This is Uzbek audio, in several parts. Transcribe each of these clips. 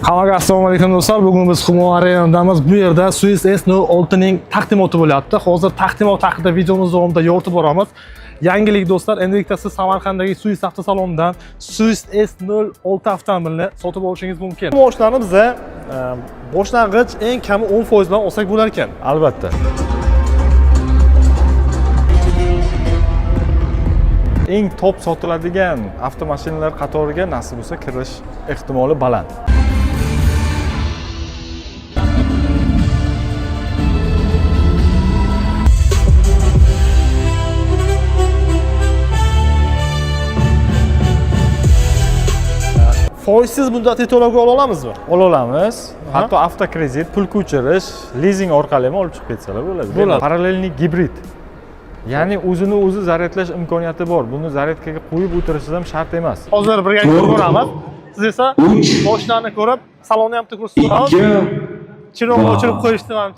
Hammaga assalomu alaykum do'stlar. Bugun biz Humo Arena'damiz. Bu yerda Swiss S06 ning taqdimoti bo'lyapti. Hozir taqdimot haqida videomiz davomida yoritib boramiz. Yangilik do'stlar, endilikda siz Samarqanddagi Swiss avtosalonidan Swiss S06 avtomobilini sotib olishingiz mumkin. Bu moshinani biza boshlang'ich eng kami 10% bilan olsak bo'lar ekan. Albatta. Eng top sotiladigan avtomashinalar qatoriga nasib bo'lsa kirish ehtimoli baland. Foizsiz muddatli to'lovga ola olamizmi? Ola olamiz. Hatto avtokredit, pul ko'chirish, lizing orqali ham olib chiqib ketsalar bo'ladi. Bo'ladi. Parallelniy gibrid. Ya'ni o'zini o'zi zaryadlash imkoniyati bor. Buni zaryadkaga qo'yib o'tirishingiz ham shart emas. Hozir birgalikda ko'ramiz. Siz esa moshinani ko'rib, salonni ham ko'rsatib turamiz. Chiroqni o'chirib qo'yishdi mana.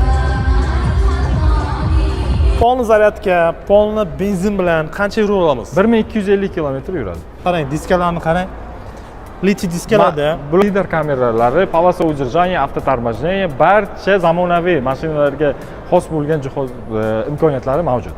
Polni zaryadka, polni benzin bilan qancha yura olamiz? 1250 kilometr yuradi. Qarang, diskalarni qarang. Litiy diskalarda. Bu lider kameralari, полоса удержания, avtotorможение, barcha zamonaviy mashinalarga xos bo'lgan jihoz imkoniyatlari mavjud.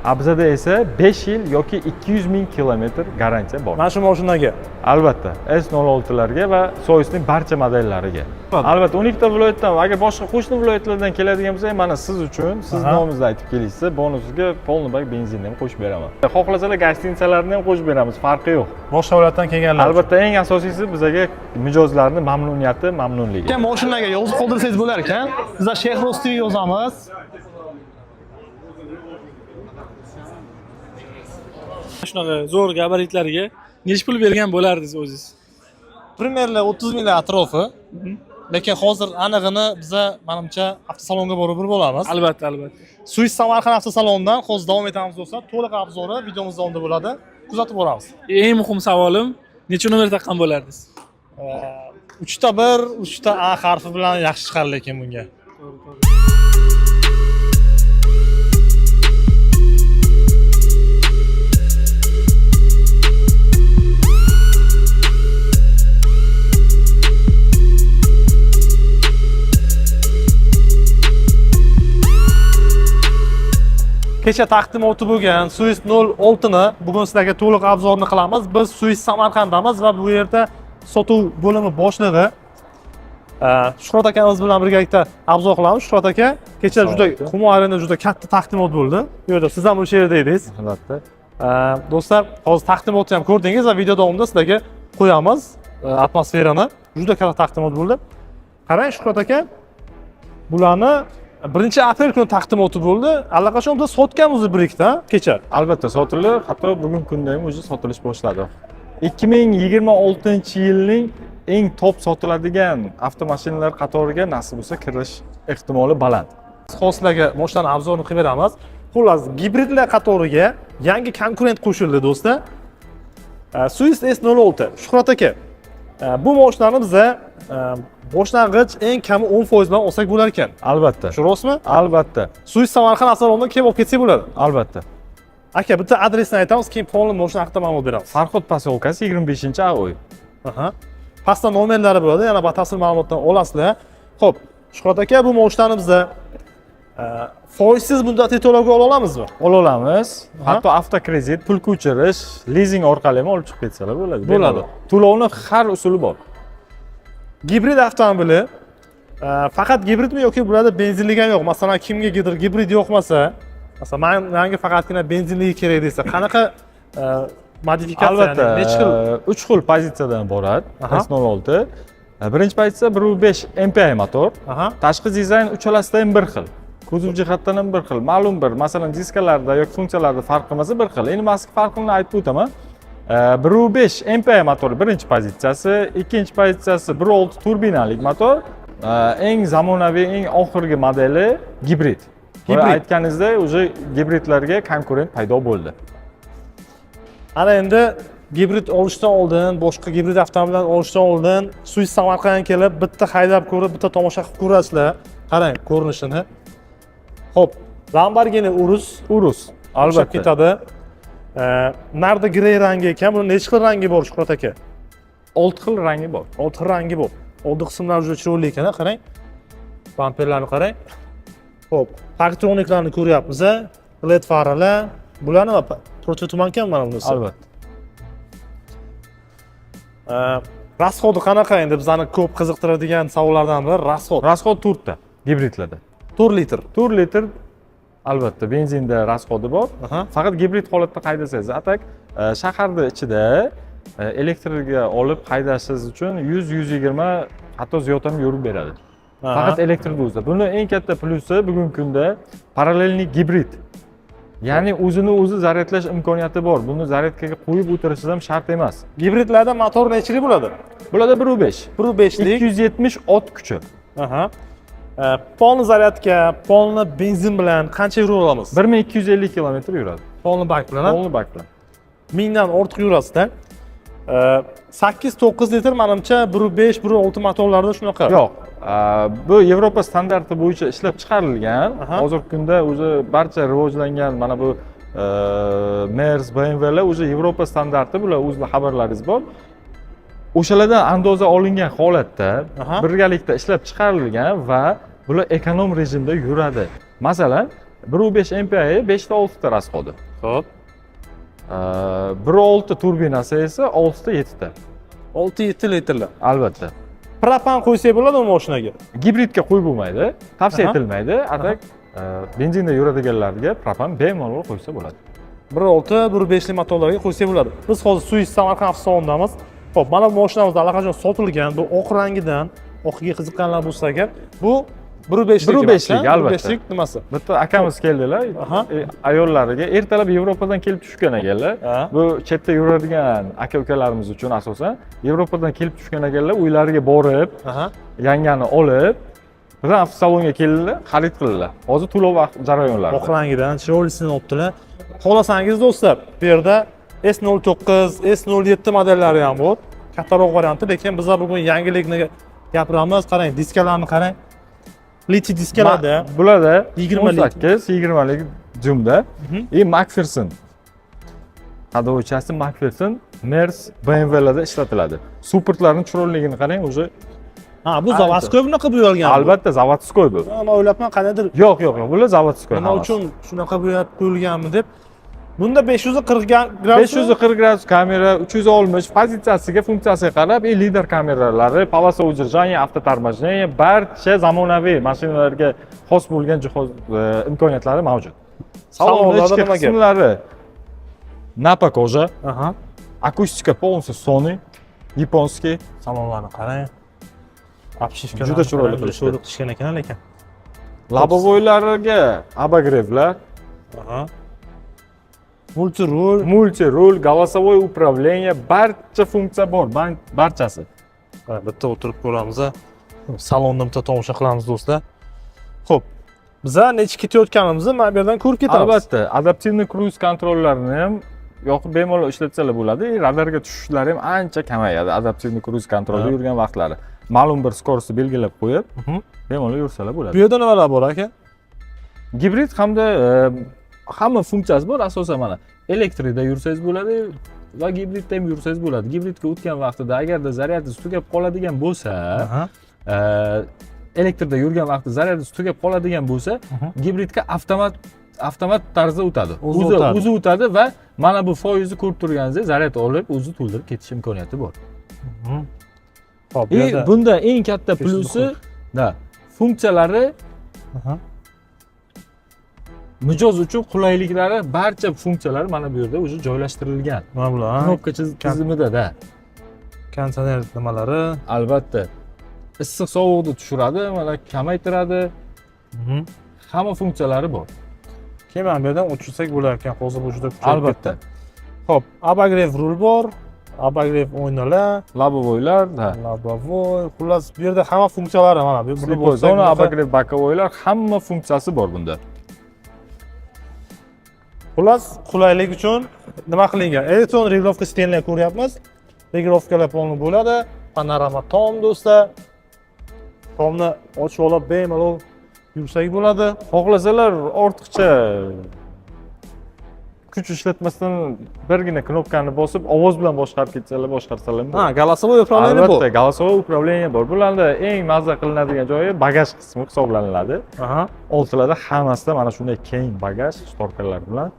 A bizada esa 5 yil yoki 200 ming kilometr garantiya bor. Mana shu mashinaga. Albatta, S06 larga va Soyuzning barcha modellariga. Albatta. Albatta, 12 ta viloyatdan, agar boshqa qo'shni viloyatlardan keladigan bo'lsa, mana siz uchun, siz nomingizni aytib kelishsa, bonusiga polni bak benzinni ham qo'shib beraman. Xohlasalar gostinitsalarni ham qo'shib beramiz, farqi yo'q. Boshqa viloyatdan kelganlar. Albatta, eng asosiysi bizaga mijozlarning mamnuniyati, mamnunligi. Ekan mashinaga yozib qoldirsangiz bo'lar ekan. Bizlar Shehroz TV yozamiz. Shunaqa zo'r gabaritlarga nechi pul bergan bo'lardingiz o'zingiz? Примерно 30 minglar atrofi. Lekin hozir anig'ini biza manimcha avtosalonga borib bilib olamiz. Albatta, albatta. Swiss Samarqand avtosalonidan hozir davom etamiz do'stlar. To'liq obzori videomiz davomida bo'ladi. Kuzatib boramiz. Eng muhim savolim, necha nomer taqqan bo'lardingiz? Uchta bir, uchta A harfi bilan yaxshi chiqar lekin bunga. Kecha taqdimoti bo'lgan Swiss 06 ni bugun sizlarga to'liq obzorni qilamiz. Biz Swiss Samarqanddamiz va bu yerda sotuv bo'limi boshlig'i Shuhrat akamiz bilan birgalikda obzor qilamiz. Shuhrat aka, kecha juda Assalomu alaykum. Humo Arena juda katta taqdimot bo'ldi. Bu yerda siz ham o'sha yerda edingiz. Albatta. Do'stlar, hozir taqdimotni ham ko'rdingiz va video davomida sizlarga qo'yamiz atmosferani. Juda katta taqdimot bo'ldi. Qarang Shuhrat aka, bularni 1-aprel kuni taqdimoti bo'ldi. Allaqachon biz sotganmiz bir ikkita kecha. Albatta sotildi, hatto bugungi kunda ham уже sotilish boshladi. 2026-yilning eng top sotiladigan avtomashinalar qatoriga nasib bo'lsa kirish ehtimoli baland. Hozir sizlarga moshinani obzorini qilib beramiz. Xullas, gibridlar qatoriga yangi konkurent qo'shildi do'stlar. Swiss S06. Shuhrat aka, bu moshinani biza boshlang'ich eng kami 10% bilan olsak bo'lar ekan. Albatta. Shu rostmi? Albatta. Swiss Samarqand avtosalonidan kelib olib ketsak bo'ladi. Albatta. Aka, bitta adresini aytamiz, keyin polni moshina haqida ma'lumot beramiz. Farhod posyolkasi 25-A uy. Aha. Pastda nomerlari bo'ladi, yana batafsil ma'lumotdan olasizlar. Xo'p, Shuhrat aka, bu moshinani biza foizsiz muddatli to'lovga ola olamizmi? Ola olamiz. Hatto avtokredit, pul ko'chirish, lizing orqali ham olib chiqib ketsalar bo'ladi. Bo'ladi. Bemalol. To'lovni har usuli bor. Gibrid avtomobili faqat gibridmi yoki bularda benzinligi ham yo'q? Masalan, kimgadir gibrid yoqmasa, masalan, manga faqatgina benzinligi kerak desa, qanaqa modifikatsiya, Albatta, ya'ni necha xil? 3 xil pozitsiyadan iborat S06. Birinchi pozitsiya 1.5 MPI motor. Tashqi dizayn uchalasida ham bir xil. Kuzov jihatdan ham bir xil. Ma'lum bir, masalan, diskalarda yoki funksiyalarda farq qilmasa bir xil. Endi mazkur farqini aytib o'taman. 1.5 MPI motori birinchi pozitsiyasi, ikkinchi pozitsiyasi 1.6 turbinalik motor. Eng zamonaviy, eng oxirgi modeli gibrid. Gibrid. Gibrid aytganingizdek, уже gibridlarga konkurent paydo bo'ldi. Ana endi gibrid olishdan oldin, boshqa gibrid avtomobillarni olishdan oldin Swiss Samarqandga kelib, bitta haydab ko'rib, bitta tomosha qilib ko'rasizlar. Qarang ko'rinishini. Xo'p, Lamborghini Urus Urus albatta albatta. ketadi. Narda grey rangi ekan. Buni necha xil rangi bor, Shuhrat aka? 6 xil rangi bor. Olti xil rangi bor. Oldi qismlari juda chiroyli ekan, a, qarang. Bamperlarni qarang. Xo'p, parktroniklarni ko'ryapmiz, a. LED faralar. Bular nima? Противотуманка mi mana bunisi? Albatta. Расход i qanaqa endi? Bizani ko'p qiziqtiradigan savollardan biri расход. Расход 4 ta gibridlarda. 4 litr. 4 litr, albatta, benzinda расход i bor. Faqat gibrid holatda haydasangiz, а так shaharni ichida elektrga olib haydashingiz uchun 100, 120, hatto ziyod ham yurib beradi. Faqat elektrda o'zida. Buni eng katta plyusi bugungi kunda параллельный gibrid. Ya'ni o'zini o'zi zaryadlash imkoniyati bor. Buni zaryadkaga qo'yib o'tirishingiz ham shart emas. Gibridlarda motor nechilik bo'ladi? Bularda 1.5. 1.5lik. 270 ot kuchi. Aha. Полный зарядка, полный benzin bilan qancha yura olamiz? 1250 kilometr yuradi. Полный bak bilan, ha? Полный bak bilan. 1000 dan ortiq yurasizda. 8-9 litr manimcha 1.5, 1.6 motorlarda shunaqa. Yo'q, bu Yevropa standarti bo'yicha ishlab chiqarilgan. Hozirgi kunda o'zi barcha rivojlangan mana bu Merz, BMWlar o'zi Yevropa standarti, bular o'zida xabarlaringiz bor. O'shalardan andoza olingan holatda birgalikda ishlab chiqarilgan va bular ekonom rejimda yuradi. Masalan, 1.5 MPI 5 ta 6 ta расход i. 1.6 turbinasi esa 6 ta 7 ta. 6-7 litrlar. Albatta. Propan qo'ysak bo'ladimi mashinaga? Gibridga qo'yib bo'lmaydi, tavsiya etilmaydi. А так benzinda yuradiganlarga propan bemalol qo'ysa bo'ladi. 1.6, 1.5 li motorlarga qo'ysak bo'ladi. Biz hozir Suis Samarqand avtosalonidamiz. Xo'p, mana bu mashinamiz allaqachon sotilgan. Bu oq rangidan, oqiga qiziqqanlar bo'lsa agar, bu 1.5lik. 1.5lik, albatta. 1.5lik nimasi? Bitta akamiz keldilar, ayollariga ertalab Yevropadan kelib tushgan ekanlar. Bu chetda yuradigan aka ukalarimiz uchun asosan Yevropadan kelib tushgan ekanlar, uylariga borib, yangani olib, birdan avtosalonga keldilar, xarid qildilar. Hozir to'lov vaqt jarayonlarida. Oq rangidan chiroylisini olibdilar. Xohlasangiz, do'stlar, bu yerda S09, S07 modellari ham bor. Kattaroq varianti, lekin bizlar bugun yangilikni gapiramiz. Qarang, diskalarni qarang. Литый diskalarda. Bularda 20 lik. 18, 20 lik jumda. И Макферсон. Ходовой части Макферсон, Merz, BMWlarda ishlatiladi. Suportlarning chiroyliligini qarang, уже. Ha, bu Ancha. заводской bunaqa bo'yalgan bu. Albatta, заводской bu. Ha, men o'ylabman, qandaydir Yo'q, yo'q, yo'q, bular заводской nima hammasi. uchun shunaqa bo'yab qo'yilganmi deb. Bunda 540 gradus. 540 gradus kamera, 360 pozitsiyasiga, funksiyasiga qarab, и LIDAR kameralari, полоса удержания, автоторможение, barcha zamonaviy mashinalarga xos bo'lgan jihoz imkoniyatlari mavjud. Salonni Salonlarda ichki nima gap? qismlari наппа кожа, akustika полностью Sony, японский. Salonlarni qarang. Обшивка Juda chiroyli qilishdi. Chiroyli qilishgan ekan lekin. Лобовой lariga обогрев lar, Мультируль. Мультируль, голосовой управление, barcha funksiya bor, barchasi. Mana bitta o'tirib ko'ramiz. A. Salonni bitta tomosha qilamiz, do'stlar. Xo'p, biza necha ketayotganimizni mana bu yerdan ko'rib ketamiz. Albatta, адаптивный круиз контроль larini ham yoqib bemalol ishlatsalar bo'ladi. И radarga tushishlari ham ancha kamayadi. Адаптивный круиз контроль da yurgan vaqtlari. Ma'lum bir скорость ni belgilab qo'yib, bemalol yursalar bo'ladi. Bu yerda nimalar bor, aka? Gibrid hamda hamma funksiyasi bor. Asosan mana elektrida yursangiz bo'ladi va gibridda ham yursangiz bo'ladi. Gibridga o'tgan vaqtida agarda zaryadingiz tugab qoladigan bo'lsa, elektrda yurgan vaqtida zaryadingiz tugab qoladigan bo'lsa, gibridga avtomat tarzda o'tadi. O'zi O'zi o'tadi. o'zi o'tadi va mana bu foizni ko'rib turganingizdek zaryad olib, o'zi to'ldirib ketish imkoniyati bor. Xo'p, bu И yerda bunda eng katta 540. plyusi da funksiyalari mijoz uchun qulayliklari, barcha funksiyalar mana bu yerda уже joylashtirilgan. Mana bular, ha? Knopka tizimida da. Konditsioner nimalari. Albatta. Issiq sovuqni tushiradi, mana kamaytiradi. Hamma funksiyalari bor. Keyin mana bu yerdan o'chirsak bo'lar ekan. Hozir bu juda kuchayib Albatta. ketdi. Xo'p, обогрев rul bor, обогрев oynalar, Лобовой lar, ha. Лобовой, xullas bu yerda hamma funksiyalari mana bu. Buni Слепой bossak zona, bunaqa- обогрев боковой lar, hamma funksiyasi bor bunda. Xullas, qulaylik uchun nima qilingan? Elektron регулировка сиденья ko'ryapmiz. Регулировка lar полный bo'ladi. Panorama tom, do'stlar. Tomni ochib olib bemalol yursak bo'ladi. Xohlasalar ortiqcha Kuch ishlatmasdan birgina knopkani bosib, ovoz bilan boshqarib ketsalar, boshqarsalar ham. Ha, голосовой управление bor. Albatta, голосовой управление bor. Bularda eng mazza qilinadigan joyi bagaj qismi hisoblaniladi. Oltilarda hammasida mana shunday keng bagaj, шторка lar bilan.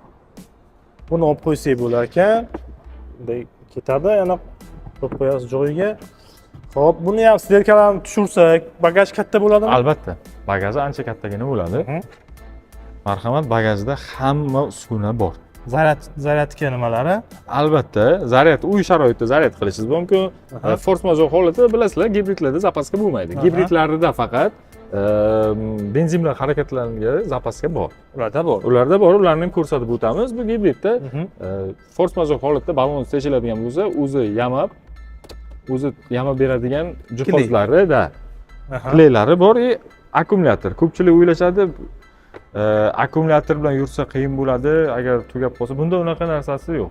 Buni olib qo'ysak bo'lar ekan. Bunday ketadi, yana qo'yib qo'yasiz joyiga. Xo'p, buni ham сиделька larni tushirsak, bagaj katta bo'ladimi? Albatta, bagaji ancha kattagina bo'ladi. Marhamat, bagajda hamma uskuna bor. Зарядка nimalari? Albatta, zaryad, uy sharoitida zaryad qilishingiz mumkin. Форс-мажор holatida, bilasizlar, gibridlarda запаска bo'lmaydi. Gibridlarda faqat benzin bilan harakatlangan запаска bor. Ularda bor. Ularda bor, ularni ham ko'rsatib o'tamiz. Bu gibridda форс-мажор holatda ballon teshiladigan bo'lsa, o'zi yamab beradigan jihozlari da, клей lari bor и akkumulyator. Ko'pchilik o'ylashadi, akkumulyator bilan yursa qiyin bo'ladi, agar tugab qolsa. Bunda unaqa narsasi yo'q.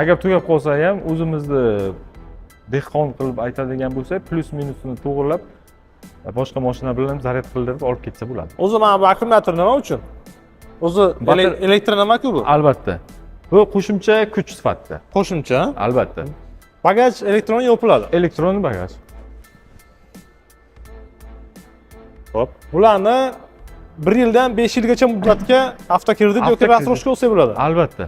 Agar tugab qolsa ham, o'zimizni dehqon qilib aytadigan bo'lsak, plyus minusini to'g'irlab, boshqa mashina bilan zaryad qildirib olib ketsa bo'ladi. O'zi mana bu akkumulyator nima uchun? O'zi elektr nima-ku bu? Albatta. Bu qo'shimcha kuch sifatida. Qo'shimcha. Albatta. Bagaj elektron yopiladi. Elektron bagaj. Xo'p. Bularni 1 yildan 5 yilgacha muddatga avtokredit yoki Avtokredit. рассрочка olsak bo'ladi. Albatta.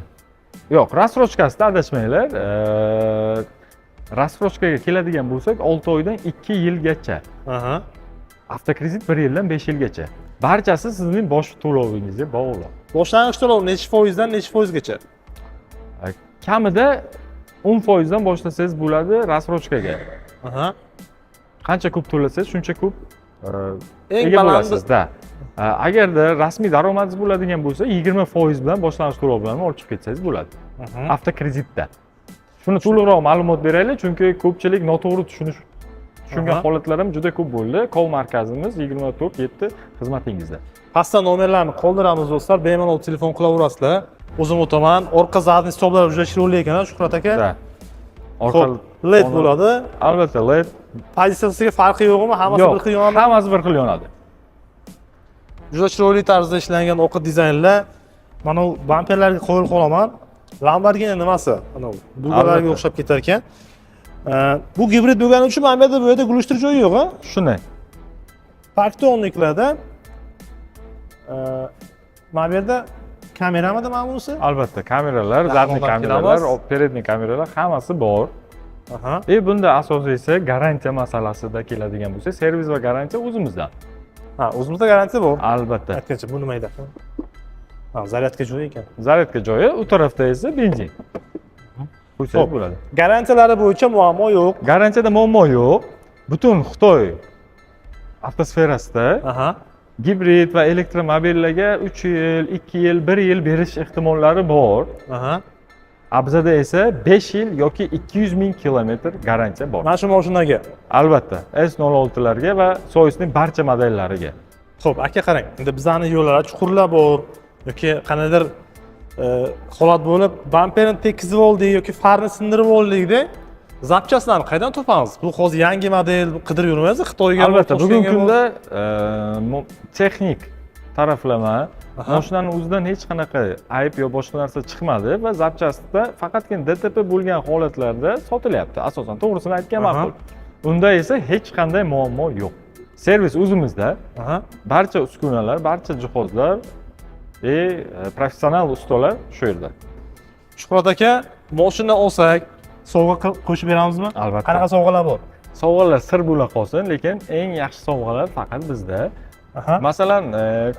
Yo'q, рассрочка sida adashmanglar. Рассрочка ga keladigan bo'lsak, 6 oydan 2 yilgacha. Avtokredit 1 yildan 5 yilgacha. Barchasi sizning bosh to'lovingizga bog'liq. Boshlang'ich to'lov nechi foizdan nechi foizgacha? Kamida 10% dan boshlasangiz bo'ladi рассрочка ga. Qancha ko'p to'lasangiz, shuncha ko'p Eng ega balandi bo'lasiz da. Agarda rasmiy daromadingiz bo'ladigan bo'lsa, 20% bilan boshlang'ich to'lov bilan olib chiqib ketsangiz bo'ladi. Avtokreditda. Shuni to'liqroq ma'lumot beraylik, chunki ko'pchilik noto'g'ri tushungan holatlar ham juda ko'p bo'ldi. Call markazimiz 24/7 xizmatingizda. Pastda nomerlarni qoldiramiz, do'stlar, bemalol telefon qilaverasizlar. O'zim o'taman. Orqa задний стоп lar juda chiroyli ekan, Shuhrat aka. Da. Orqa Xo'p, LED bo'ladi. Albatta, LED. Pozitsiyasiga farqi yo'qmi? Hammasi Yo'q, bir xil yonadimi? hammasi bir xil yonadi. Juda chiroyli tarzda ishlangan oqa dizaynlar. Mana bu bamperlarga qo'yib qolaman. Lamborghini nimasi? Ana bu dugalarga o'xshab ketar ekan. Bu gibrid bo'lgani uchun mana bu yerda, bu yerda глушитель joyi yo'q, a? Shunday. Парктроник larda mana bu yerda kameramidi mana bunisi? Albatta, kameralar, Yaqindan задний kameralar, kelamiz. Передний kameralar hammasi bor. И bunda asosiysi garantiya masalasida keladigan bo'lsa, servis va garantiya o'zimizdan. Ha, o'zimizda garantiya bor. Albatta. Aytgancha, bu nima edi? Ha, zaryadka joyi ekan. Zaryadka joyi, u tarafda esa benzin. Qo'ysangiz bo'ladi. Garantiyalari bo'yicha muammo yo'q. Garantiyada muammo yo'q. Butun Xitoy avtosferasida gibrid va elektromobillarga 3 yil, 2 yil, 1 yil berish ehtimollari bor. A bizada esa 5 yil yoki 200 ming kilometr garantiya bor. Mana shu mashinaga. Albatta, S06 larga va Soyuzning barcha modellariga. Xo'p, aka, qarang. Endi bizani yo'llar chuqurlar bor yoki qandaydir holat bo'lib, bamperni tekizib oldik yoki farni sindirib oldikda, запчасть larni qayerdan topamiz? Bu hozir yangi model, qidirib yurmaymiz Xitoyga. Albatta, bugungi Toshkentga. Kunda texnik taraflama mashinani o'zidan hech qanaqa ayb yo boshqa narsa chiqmadi va запчасть da faqatgina DTP bo'lgan holatlarda sotilyapti. Asosan to'g'risini aytgan ma'qul. Unda esa hech qanday muammo yo'q. Servis o'zimizda, barcha uskunalar, barcha jihozlar и professional ustalar shu yerda. Shuhrat aka, mashina olsak, sovg'a qo'shib beramizmi? Albatta. Qanaqa sovg'alar bor? Sovg'alar sir bo'la qolsin, lekin eng yaxshi sovg'alar faqat bizda. Masalan,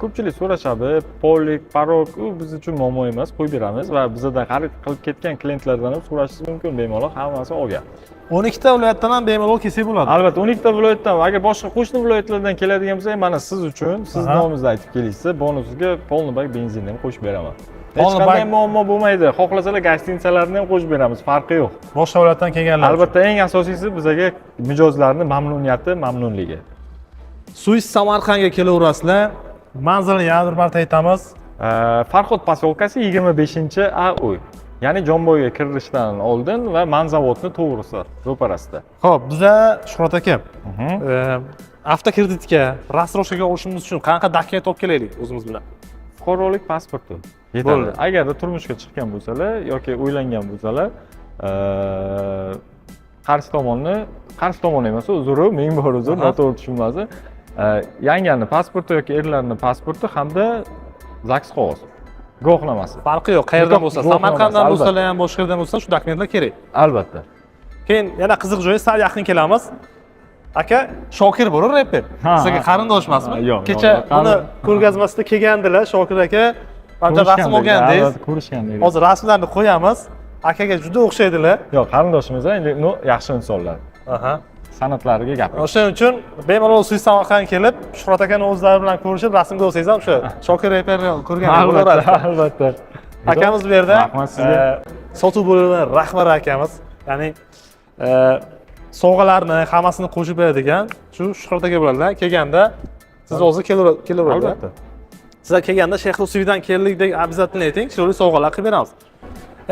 ko'pchilik so'rashadi, полик, порог, u biz uchun muammo emas, qo'yib beramiz va bizadan xarid qilib ketgan klientlardan ham so'rashingiz mumkin bemalol, hammasi olgan. 12 ta viloyatdan ham bemalol kelsak bo'ladi. Albatta, 12 ta viloyatdan, agar boshqa qo'shni viloyatlardan keladigan bo'lsa, mana siz uchun, siz nomingizni aytib kelishsa, bonusiga полный bak benzinni ham qo'shib beraman. Hech Полный qanday muammo bo'lmaydi. Xohlasalar гостиница larni ham qo'shib beramiz, farqi yo'q. Boshqa viloyatdan kelganlar uchun. Albatta, eng asosiysi bizaga mijozlarni mamnuniyati, mamnunligi. Suis Samarqandga kelaverasizlar. Manzilni yana bir marta aytamiz. Farhod поселка si, 25 A uy. Ya'ni Jomboyga kirishdan oldin va Manzavodni to'g'risi, ro'parasida. Xo'p, biza, Shuhrat aka, avtokreditga, рассрочка ga olishimiz uchun qanaqa dokument olib kelaylik o'zimiz bilan? Fuqarolik pasporti. Yetadi. Bo'ldi. Agarda turmushga chiqqan bo'lsalar yoki uylangan bo'lsalar, qarshi tomonni, qarshi tomon emas, uzr, ming bor uzr, noto'g'ri tushunmasin. Yangani pasporti yoki erlarni pasporti hamda ЗАГС qog'oz guvohnomasi. Farqi yo'q, qayerdan Nikoh bo'lsa, guvohnomasi, Samarqanddan albatta. bo'lsalar ham, boshqa yerdan bo'lsa, shu dokumentlar kerak. Albatta. Keyin yana qiziq joyi, sal yaqin kelamiz. Aka, Shokir bor reper. Ha, Sizga ha. qarindosh emasmi? Ha, yo'q, Kecha yo'q, buni ko'rgazmasida kelgandilar, Shokir aka. Ancha rasm olgandingiz. Albatta, ko'rishgandik. Hozir rasmlarni qo'yamiz. Akaga juda o'xshaydilar. Yo'q, qarindoshimiz endi, ну, yaxshi insonlar. San'atlariga gap yo'q. O'shaning uchun bemalol Suis Samarqand kelib, Shuhrat akani o'zlari bilan ko'rishib, rasmga olsangiz ham o'sha Shokir reperni ko'rgan bo'laverasiz. Albatta. Akamiz bu yerda Rahmat sizga. Sotuv bo'limi rahbari akamiz. Ya'ni sovg'alarni hammasini qo'shib beradigan shu Shuhrat aka bo'ladilar. Kelganda siz o'zi kelaveradi. Albatta. Sizlar kelganda Shayx Rusiydan keldik deb обязательно ayting, chiroyli sovg'alar qilib beramiz.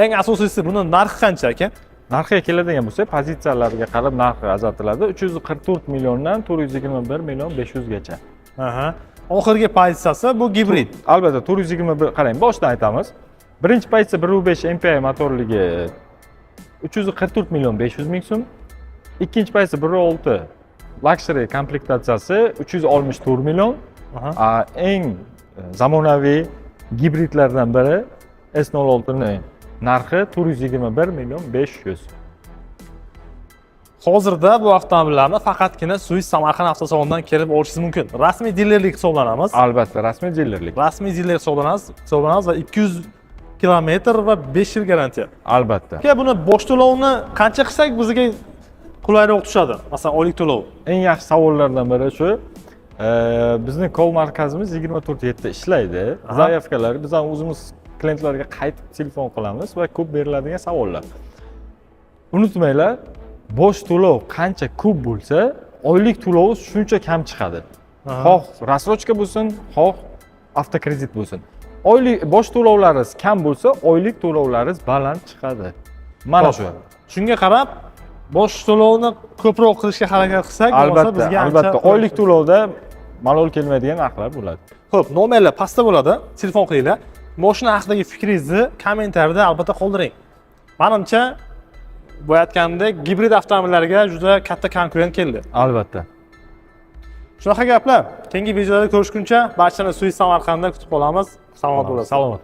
Eng asosiysi, buni narxi qancha, aka? Narxiga keladigan bo'lsak, pozitsiyalarga qarab narxi ajratiladi. 344 milliondan 421 million 500 gacha. Oxirgi pozitsiyasi bu gibrid. Albatta, 421, qarang, boshdan aytamiz. Birinchi pozitsiya 1.5 MPI motorligi 344 million 500 ming so'm. Ikkinchi pozitsiya 1.6 luxury komplektatsiyasi 364 million. Eng zamonaviy gibridlardan biri S06 ni narxi 421 million 500. Hozirda bu avtomobillarni faqatgina Suis Samarqand avtosalonidan kelib olishingiz mumkin. Rasmiy dilerlik hisoblanamiz. Albatta, rasmiy dilerlik. Rasmiy diler hisoblanamiz va 200 kilometr va 5 yil garantiya. Albatta. Aka, buni bosh to'lovni qancha qilsak bizga qulayroq tushadi? Masalan, oylik to'lov. Eng yaxshi savollardan biri shu. Bizni call markazimiz 24/7 ishlaydi. Заявка lar biz ham o'zimiz klientlarga qaytib telefon qilamiz va ko'p beriladigan savollar. Unutmanglar, bosh to'lov qancha ko'p bo'lsa, oylik to'lovi shuncha kam chiqadi. Xoh рассрочка bo'lsin, xoh avtokredit bo'lsin. Oylik bosh to'lovlaringiz kam bo'lsa, oylik to'lovlaringiz baland chiqadi. Mana shu. Shunga qarab bosh to'lovni ko'proq qilishga harakat qilsak, bo'lmasa Albatta, bizga ancha albatta, oylik to'lovda malol kelmaydigan narxlar bo'ladi. Xo'p, nomerlar pastda bo'ladi. Telefon qilinglar. Moshina haqidagi fikringizni kommentariyada albatta qoldiring. Manimcha, boya aytganimdek, gibrid avtomobillarga juda katta konkurent keldi. Albatta. Shunaqa gaplar. Keyingi videolarda ko'rishguncha barchani Suis Samarqandda kutib qolamiz. Salomat bo'lasizlar. Salomat.